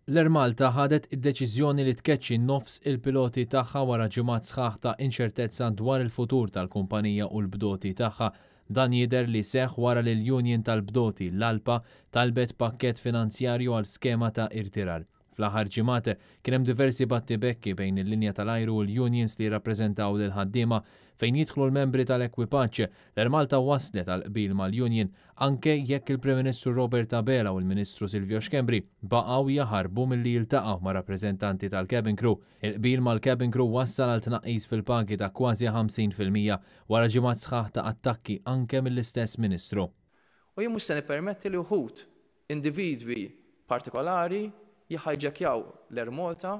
L-Air Malta ħadet id-deċiżjoni li tkeċċi nofs il-piloti tagħha wara ġimgħat sħaħ ta' inċertezza dwar il-futur tal-kumpanija u l-bdoti tagħha. Dan jidher li seħħ wara li l-Union tal-Bdoti, l-ALPA, talbet pakkett finanzjarju għal skema ta' irtirar. Fl-aħħar ġimgħat kien hemm diversi battibekki bejn il-linja tal-ajru u l-unions li jirrappreżentaw lill-ħaddiema. Fejn jidħlu l-membri tal-ekwipaġġ, l-Air Malta waslet għal qbil mal-union anke jekk il-Prim Ministru Robert Abela u l-Ministru Silvio Schembri baqgħu jaħarbu milli jiltaqgħu ma' rappreżentanti tal-cabin crew. Il-qbil mal-cabin crew wassal għal tnaqqis fil-pagi ta' kważi 50% wara ġimgħat sħaħ ta' attakki anke mill-istess Ministru. U jien mhux se nippermetti li wħud, individwi partikolari, jihijjackjaw l-Air Malta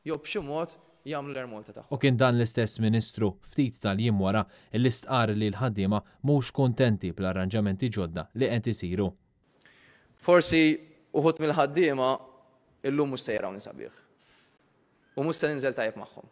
jew b'xi mod jagħmlu l-Air Malta tagħhom. U kien dan l-istess Ministru, ftit tal-jiem wara, li stqarr li l-ħaddiema mhux kuntenti bl-arranġamenti ġodda li qed isiru. Forsi uħud mill-ħaddiema illum mhux se jarawni sabiħ u mhux se ninżel tajjeb magħhom.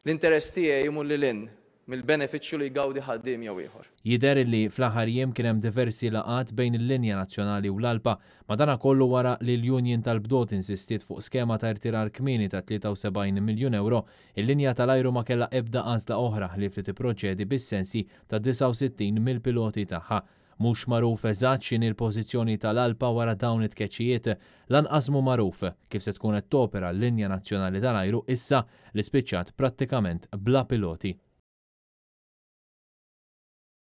L-interess tiegħi jmur lil hinn mill-benefiċċju li jgawdi ħaddiem jew ieħor. Jidher li fl-aħħar jiem kien hemm diversi laqgħat bejn il-linja nazzjonali u l-ALPA, madanakollu wara li l-Union tal-Bdoti insistiet fuq skema ta' irtirar kmieni ta' 73 miljun ewro, il-linja tal-ajru ma kellha ebda għażla oħra ħlief li tipproċedi bis-sensji ta' 69 mill-piloti tagħha. Mhux magħruf eżatt x'inhi l-pożizzjoni tal-ALPA wara dawn it-tkeċċijiet. Lanqas mhu magħruf kif se tkun qed topera l-linja nazzjonali tal-ajru issa li spiċċat prattikament bla piloti.